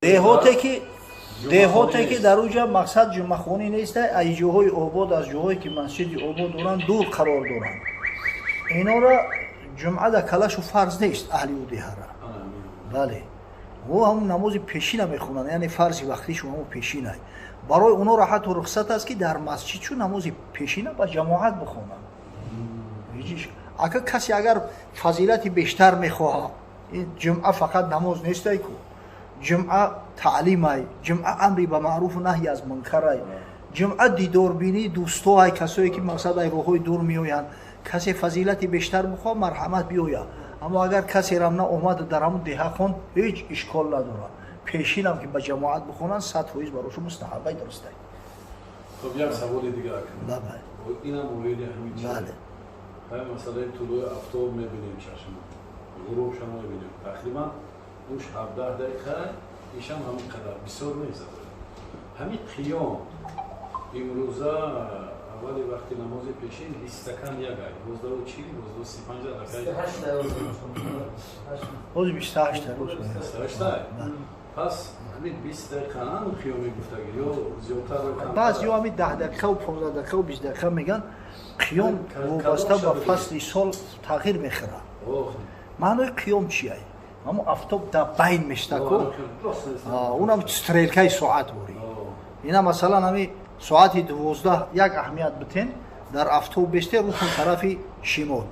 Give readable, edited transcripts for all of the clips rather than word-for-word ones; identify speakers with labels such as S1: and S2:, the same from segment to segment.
S1: Деҳоте ки дар уҷа мақсад ҷумъахонӣ нест, аз ҷоҳои обод, аз ҷоҳое ки масҷиди обод доранд, дур қарор доранд, инора ҷумъа дар калашу фарз нест аҳли ӯ деҳара. Бале, о ҳамун намози пешина мехонанд, яъне фарзи вақтишу ҳамун пешина. Барои онҳоро ҳатто рухсат аст, ки дар масҷид чун намози пешина ба ҷамоат бихонанд. Ака касе агар фазилати бештар мехоҳад, ин ҷумъа фақат намоз нестай ку, ҷумъа таълимай, ҷумъа амри ба маъруфу наҳи аз мункарай, ҷумъа дидорбинии дӯстоай, касое ки мақсад ай роҳҳои дур меоянд. Касе фазилати бештар бихоҳад, марҳамат, биёяд. Аммо агар касерам наомаду дар ҳамун деҳа хонд, ҳеҷ ишкол надорад. Пешинам ки ба ҷамоат бихонанд, 100% барошу мустаҳабай, дурустай.
S2: Хоб, як саволи дигар. Инам оиди ҳамин чиз. Ҳамин масъалаи тулӯи афтоб мебинем, чашм ғурубшам мебинем, тақрибан уш 17 дақиқа, ишам ҳамин қадар, бисёр нест. Ҳамин қиём имрӯза аввали вақти намози пешин бистакан як ай, 19:40, 19:35.
S1: Ҳозир 28 рӯз.
S2: 28. Пас ҳамин 20 дақиқа ҳам қиёми гуфтагӣ ё зиёдтар?
S1: Баъзеҳо ҳамин 10 дақиқаву 15 дақиқаву 20 дақиқа мегӯянд. Қиём вобаста ба фасли сол тағйир мехӯрад. Маънои қиём чия? Ҳамун афтоб дар байн мешта ку, унам стрелкаи соат борӣ. Ина масалан, ҳами соати 12 як аҳамият битен: дар афтоб бесте, рӯтон тарафи шимол,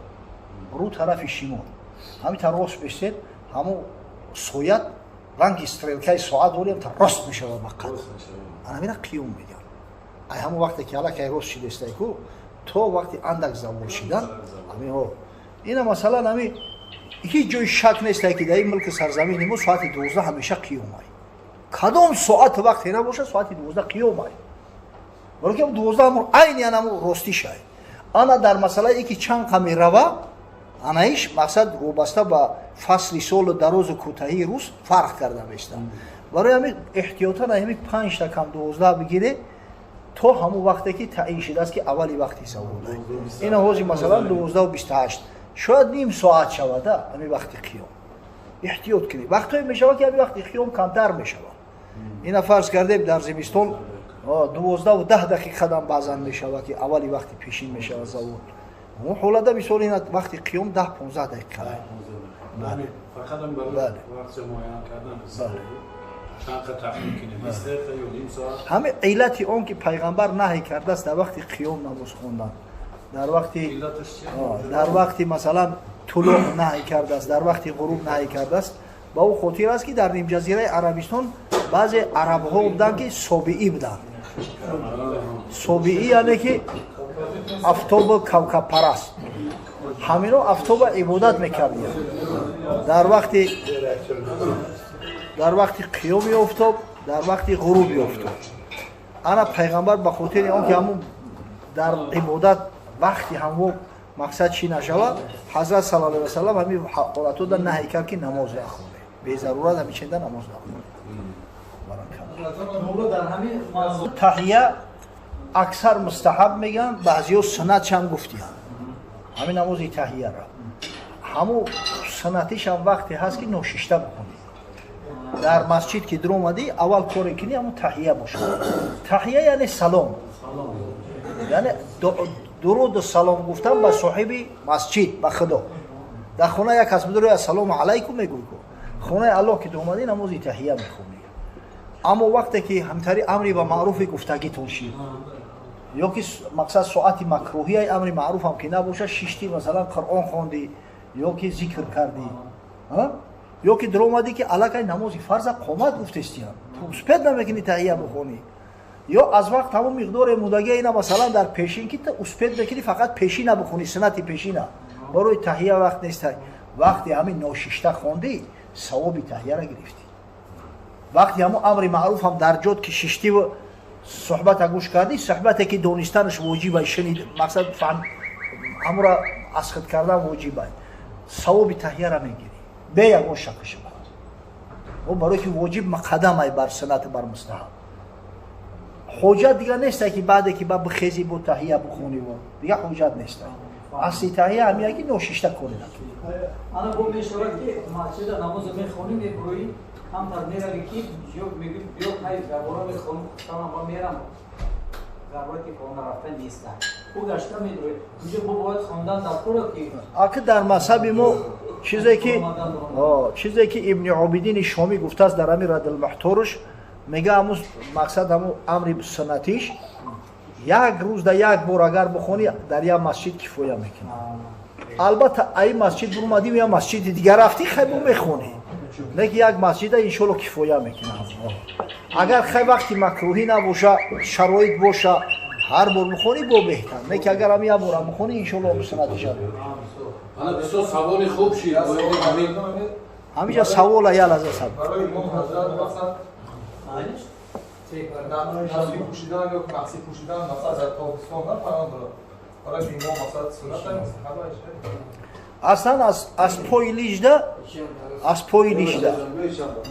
S1: рӯ тарафи шимол, ҳамин рост бестед, ҳамун соят ранги стрелкаи соат дорем, та рост мешавад ба қад. Анамина қиём мегӯянд. Ай ҳамон вақте ки аллакай рост шидестай ку, то вақти андак завол шидан ҳамиҳо. Ина масалан, ҳами ҳеҷ ҷои шак нестай, ки дар ин мулки сарзамини мо соати 12 ҳамеша қиёмай. Кадом соат вақте набошад, соати 12 қиёмай, барои ки 12 ҳамун айни анаму ростишай. Ана дар масъалае ки чанд қа мерава, анаиш мақсад вобаста ба фасли солу дарозу кӯтаҳии рӯз фарқ карда мешта. Барои ҳамин эҳтиётан ҳами панҷта кам 12 бигире, то ҳамун вақте ки таъин шудааст, ки аввали вақти заволай. Ина ҳозир масалан 12:28, шояд ним соат шавада ҳамин вақти қиём. Эҳтиёт кунед. Вақтҳое мешавад, ки ҳамин вақти қиём камтар мешавад. Ина фарз кардем, дар зимистон 12:10 дам баъзан мешавад, ки аввали вақти пешин мешавад завол. Он ҳолада, мисол, ина вақти қиём 10-15 дақиқа.
S2: Фақат вақти муайян кардан, чанд қа тахмин кунем, 20 дақиқа ё ним соат?
S1: Ҳамин иллати он ки пайғамбар наҳй кардааст дар вақти қиём намоз хондан, дар вақти масалан тулӯъ наҳй кардааст, дар вақти ғуруб наҳй кардааст, ба ӯ хотир аст, ки дар нимҷазираи Арабистон баъзе арабҳо буданд, ки собиӣ буданд. Собиӣ яъне ки афтобу кавкабпараст. Ҳамино афтоба ибодат мекардиянд дар вақти қиёми офтоб, дар вақти ғуруби офтоб. Ана пайғамбар ба хотири он ки ҳамун дар ибодат вақти ҳамво мақсад чӣ нашавад, ҳазрат сал ла васалам ҳамин ҳолатода наҳй кард, ки намоз нахоне, безарурат ҳамин ченда намоз нахоне. Таҳия аксар мустаҳаб мегӯянд, баъзиҳо суннатшам гуфтиянд. Ҳамин намози таҳияра, ҳамун суннатишам вақте ҳаст, ки ношишта бикунӣ. Дар масҷид ки дуромадӣ, аввал коре кунӣ, ҳамун таҳия бошад. Таҳия яъне салом, яъне дуруду салом гуфтан ба соҳиби масҷид, ба Худо. Дар хона як кас бидури ассалому алайкум мегӯй ку, хонаи Аллоҳ ки омадӣ, намози таҳия мехонӣ. Аммо вақте ки ҳамтари амри ба маъруфи гуфтагитон шид ё ки мақсад соати макрӯҳияи амри маъруфам ки набошад, шиштӣ, масалан, Қуръон хондӣ ё ки зикр кардӣ, ё ки дуромадӣ, ки аллакай намози фарза қомат гуфтестиям, успеть намекунӣ таҳия бихонӣ, ё аз вақт ҳамон миқдоре мудагия, ина масалан дар пешин ки успеть мекунӣ, фақат пешина бихонӣ, суннати пешина, барои таҳия вақт нестай. Вақте ҳамин ношишта хондӣ, савоби таҳияра гирифтӣ. Вақти ҳамон амри маъруфам дар ҷод ки шиштиву суҳбата гӯш кардӣ, суҳбате ки донистанаш воҷиба, шунид, мақсад ҳамура аз худ кардан воҷиба, савоби таҳияра мегирӣ бе ягон шаку шубҳа. О барое ки воҷиб муқаддамай бар суннати, бар мустаҳаб. Ҳоҷат дига нестай, ки баъде ки ба бихезӣ, бо таҳия бихонӣ, дига ҳоҷат нестай. Асли таҳия ҳамия, ки ношишта коре накунӣ.
S3: Ана бо мешавад, ки масҷида намоза мехонӣ, мебурӯӣ. Камтар меравӣ ки ё мегӯ биё хай забора мехонам, худам ба мерам. Зарурати хона рафтан нест. Ӯ гашта медрои. Инҷо бо бояд хондан дар кора ки
S1: Аки дар мазҳаби мо чизе ки Ибни Обидини Шомӣ гуфтааст дар ҳамин Раддулмуҳторш, мега ҳамун мақсад, ҳамун амри суннатиш, як рӯз да як бор агар бихонӣ дар як масҷид, кифоя мекунад. Албатта, ай масҷид бурумадӣ, як масҷиди дигар рафтӣ, хай бо мехонӣ, лекин як масҷида иншолло кифоя мекунад. Агар хай вақти макрӯҳӣ набоша, шароит боша, ҳар бор бихонӣ, бо беҳтар. Лекин агар ҳам як борам бихонӣ, иншолло суннатиша.
S2: Ана бисёр саволи хуб шид.
S1: Ҳамиҷа савола як лаҳза сабр.
S4: Барои имом ҳазрат мақсад носки пӯшидан ё маҳси пӯшидан, мақсад дар тобистон на фарқ дорад, барои имом мақсад суннат мустаҳаб?
S1: Аслан аз пои лижда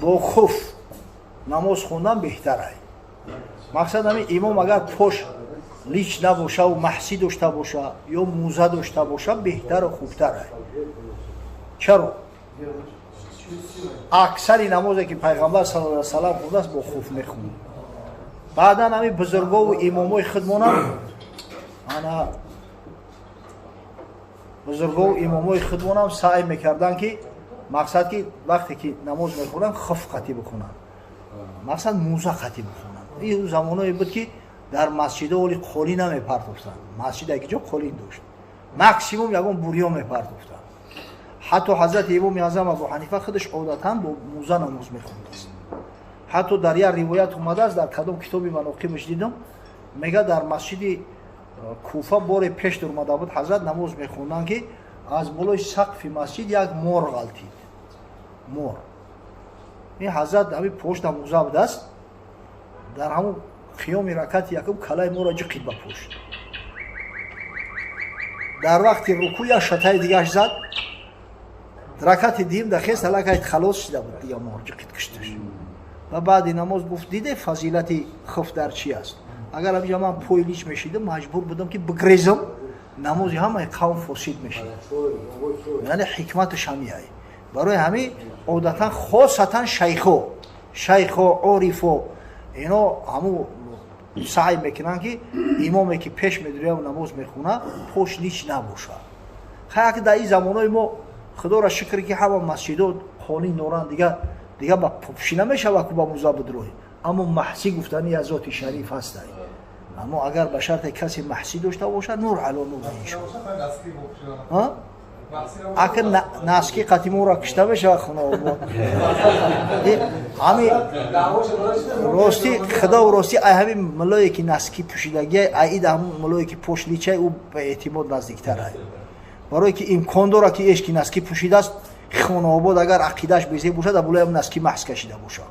S1: бо хуф намоз хондан беҳтар ай. Мақсад ҳамин, имом агар пош лич набошаву маҳсӣ дошта боша ё мӯза дошта боша, беҳтару хубтар ай. Чаро? Аксари намозе ки Пайғамбар сал салам хондааст, бо хуф мехонд. Баъдан ҳамин бузургову имомои худмонам, ана бузургову имомои худмонам саъй мекарданд, ки мақсад ки вақте ки намоз мехонанд, хуф қатӣ бихонанд, мақсад мӯза қатӣ бихонанд. Ин замоное буд, ки дар масҷидо оли қолӣ намепартофтанд. Масҷид яки ҷо қолин дошт, максимум ягон бурё мепартофтанд. Ҳатто ҳазрати имоми аъзам Абу Ҳанифа худаш одатан бо мӯза намоз мехондааст. Ҳатто дар як ривоят омадааст, дар кадом китоби маноқибаш дидам, мега дар масҷиди Куфа боре пеш дуромада буд ҳазрат, намоз мехонданд, ки аз болои сақфи масҷид як мор ғалтид. Мор ин ҳазрат ҳамин пошта мӯза будааст, дар ҳамун қиёми ракати якум калаи мора ҷиқид ба пошт. Дар вақти рукӯ як шатаи дигаш зад. Ракати дуюм дахест, аллакай халос шида буд, дига мор ҷиқид, кишташ. Ва баъди намоз гуфт: «Диде, фазилати хуф дар чи аст? Агар ҳамиҷа ман пои лич мешидам, маҷбур будам, ки бигрезам, намози ҳамаи қавм фосид мешид». Яъне ҳикматаш ҳамияй. Барои ҳамин одатан, хосатан шайхо, орифо, ино ҳамун саъй мекунанд, ки имоме ки пеш медуряв намоз мехона, пош лич набошад. Хай, дар ин замонои мо, худоро шукр, ки ҳама масҷидо қолин доранд, дига ба пупшӣ намешава ку ба мӯза бидроӣ. Аммо маҳсӣ гуфтани аз зоти шариф ҳастай. Аммо агар ба шарте касе маҳсӣ дошта бошад, нур ало нур, иншоалло. Ака, носки қати мора кишта мешавад хонаобод. Ҳами рости худо, рости, ай ҳамин муллое ки носки пӯшидагия, ай ида ҳамун муллое ки пош личай, ӯ ба эътимод наздиктар ай. Барое ки имкон дорад, ки эш ки носки пӯшидааст, хонаобод агар ақидааш безеб бошад, абулоям носки маҳз кашида бошад.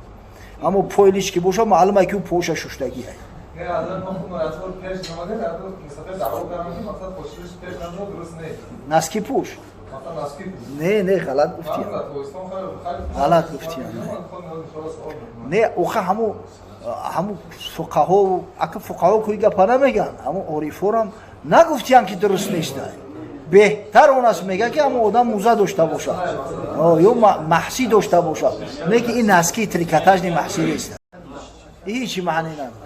S1: Аммо пои лич ки бошад, маълум ай, ки ӯ поша шуштагиай.
S4: Не, ҳазрат, мо худ маротиб пеш намадем, мустақил даъво кардам, ки мақсад пошиш пеш намад, дуруст не.
S1: Носки пӯш.
S4: Мақсад носки пӯш.
S1: Не, не, ғалат гуфтия. Ғалат гуфтия. Не, охи ҳаму фуқаҳо, ака, фуқаҳо куи гапа намеган, ҳаму орифорам нагуфтиян, ки дуруст нестай. Беҳтар он аст, мега, ки ҳамун одам мӯза дошта бошад ё маҳсӣ дошта бошад, не ки ин носки трикотажный маҳсӣ нест, ҳичи маъне надорад.